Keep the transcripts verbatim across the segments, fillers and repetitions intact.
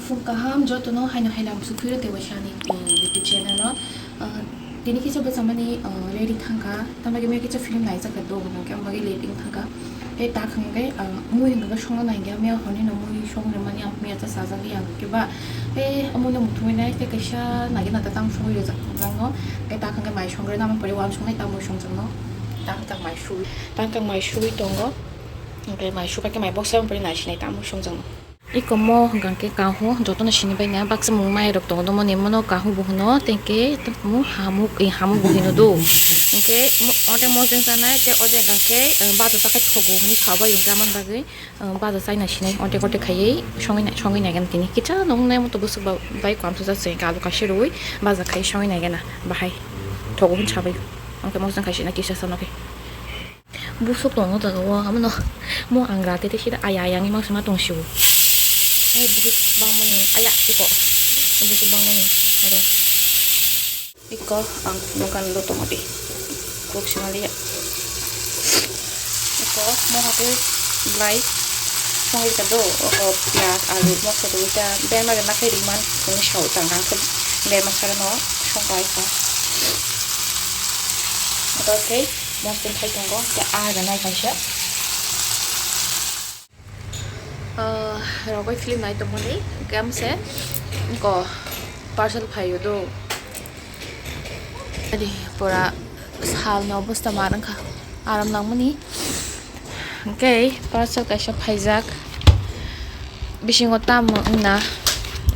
Phung kaham jotono haino haino ang sukphiro tei waisa ani, eh, YouTube channel o. Ah, tini kisa bwchamani, ah, ready thangkha, tamni bagwi kisa film naijak kha do, hwnkhe ang bagwi late wng thangkha. Tei tak hwnkhe, ah, mui hwnkhe songna naikha, miya horni no mui song rwmani ang miya cha sajagwi ang hwnkhe ba, tei amui no muthungwi nai tei kaisa naikhe na ta tang songwi rwjak nangno, tei tak hwnkhe mai songre nang pore uansuknai ta mui songjakno, tak tak mai sui, tak tak mai sui tongo, hwnkhe mai subai khe mai boksa pore naisinai ta mui songjakno. Iko mo hwnkha khe kahu, jotono sini bai na baksa mung mai rok tongo, moni mono kahu bo hwno, tei khe mo hamuk, eh, hamuk bo hino do. Hwnkhe mo, ode mojang chanai, tei o jaga khe, eh, bajo ta khe thogo hwnwi sabai wngkha, aboni bagwi, eh, bajo chaina sinai, otek otek khaiwi songwi nai, songwi nai gana tini. Kicha nong nai moto bwswk ba-, bai kwam thajak se, alu kaisa rwi baja khai songwi nai gana, bahai thogo hwn sabai. Hwnkhe mojang khai sina kisa sano khe. Busuk tongo jaga o, amo no mo ang rate te sida aya aya wngwi mangsa ma tong sio. Ai busuk bangmani, aya iko. Busuk bangmani. Aro iko ang dokan lo tongo di. Kok sima liya. Iko mo hake blai. Songwi ka do, o, o, piyaj, alu, moksa do, ita, berma rema khe riman, kung sao tang kang khe berma sara no song bai kha. Ito khe mosdeng khai tongo, khe ah, ganai kaisa. Ah, rogoi film nai tongmani, kemse, ko parcel phaio do. Ani pura salni obosta ma wngkha, aram nangmani. Hwnkhe parcel kaisa phaijak, bisingo tamo wngna,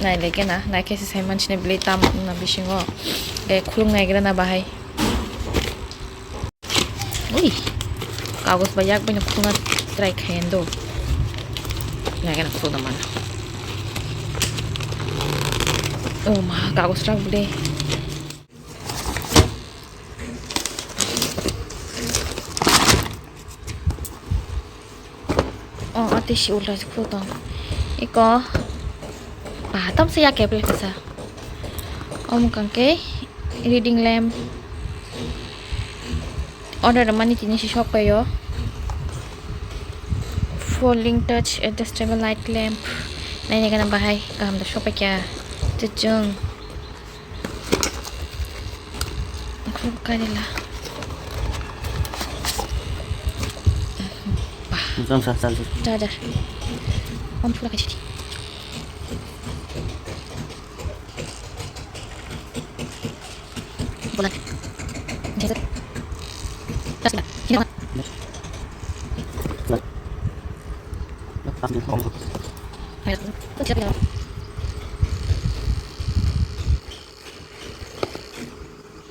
nailai khe na, naikhe se sai manchina belai tamo wngna bisingo, tei khulum naigra na bahai. Ui, kagoj bai yak baino khulna try khai do. Naiga na khulna mana. Oh ma, kagoj rak bwle. Oh, ati si ulta si khultong. Iko. Ah, tam se ya keple kasa. Om kangke reading lamp. Order mani tini si sok payo. Folding touch adjustable light lamp. Nai nai gana bahai kaham da sok paikya. Chuchung. Aku kari lah. Macam sah sah. Dah dah. Om pula kaciti. Bola. Dah sudah. Sini.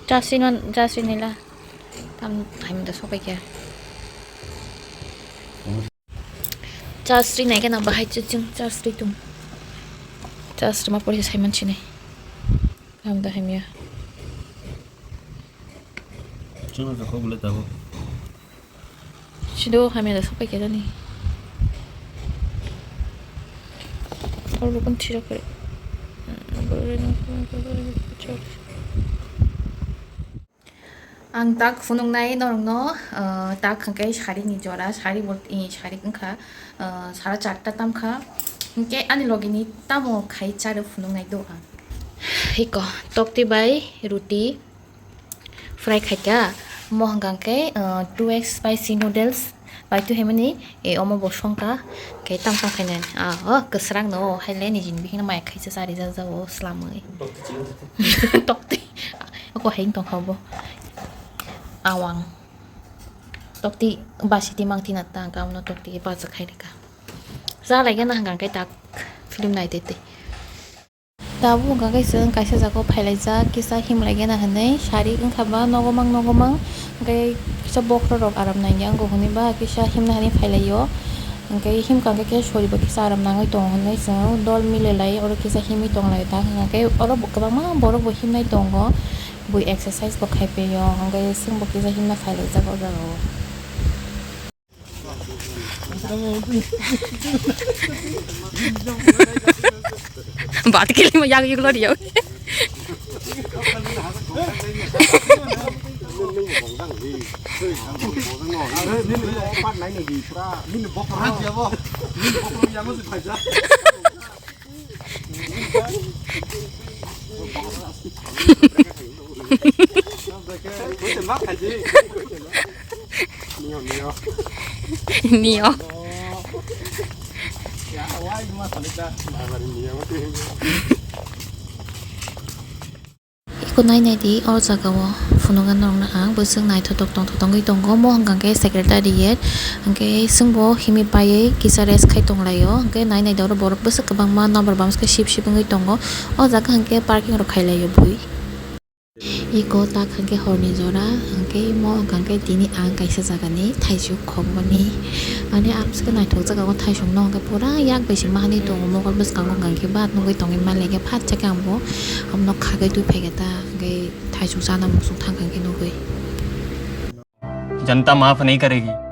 Jasin on, jasin nila. Tam time da sopai kya. Charge ri nai kena bahai chuchung charge ri tung. Charge rima pori sai man chini. Tam da hamya. Chuma ka khobule tabo. Sido hamya da sopai kya ni. Or bukun chira kare. Ang tak phunuknai norokno, ah, tak hwnkhe sari ni jora, sari bo, eh, sari wngkha, ah, sara charta tamkha, hwnkhe ani logi ni tamo khai charo phunuknai do ang. Hiko, tokti bai ruti fry khaikha, mo hwnkha khe, ah, two X spicy noodles. Bai tu hemani, e, omo bo songkha, khe tang tang khainani. Ah, oh, kwsrang no, hai le nijin bihikno maya khaisa chari jak jak o slamwi. Tokti. Ako hai tong kha bo. Awang. Tokti basi ti mang tina tang ka, amno tokti bajak khai rika. Sa lai gana hwnkha khe tak film nai tete. Tabuk wngkha khe chwng kaisa jagao phailaijak, kisa himlaigena hwnwi sari wngkha ba nogo mang nogo mang, hwnkhe kisa bokhorok aram nangya wngo hwnwi ba kisa himna hwnwi phailaio. Hwnkhe himkha hwnkhe khe soribo kisa aram nangwi tongo hwnwi chwng dol mililai oro kisa himwi tonglaio ta hwnkhe oro kwbangma borok bo himnai tongo, bui exercise bo khai paio, hwnkhe chwngbo kisa himna phailaijak o jagao. Bat kili mo yang yuglo diyo. Nio. Iko nai nai di, o jaga o phunukna norokno ang bwswk naithotok tongthok tongwi tongo. Omo hwnkha khe secretariat, hwnkhe chwngbo himwi paiwi kisa rest khai tonglaio. Hwnkhe nai nai di, oro borok bwswk kwbangma number bumswk sip sip wngwi tongo. O jaga hwnkhe parking rok khailaio bui. Iko tak hwnkhe horni jora, hwnkhe mo hwnkha khe tini ang kaisa jagani thaisuk khokmani. Ani amswkhe naithok jaga o thaisukno hwnkhe pura yak bai se mahanwi tongo, mokol bwskango hwnkha khe bat nugwi tongwi manliya khe phat chakhe ang bo abono khagwi twi phaikha ta, hwnkhe thaisuk chana muchung thang kha hwnkhe nugwi. जनता माफ नहीं करेगी।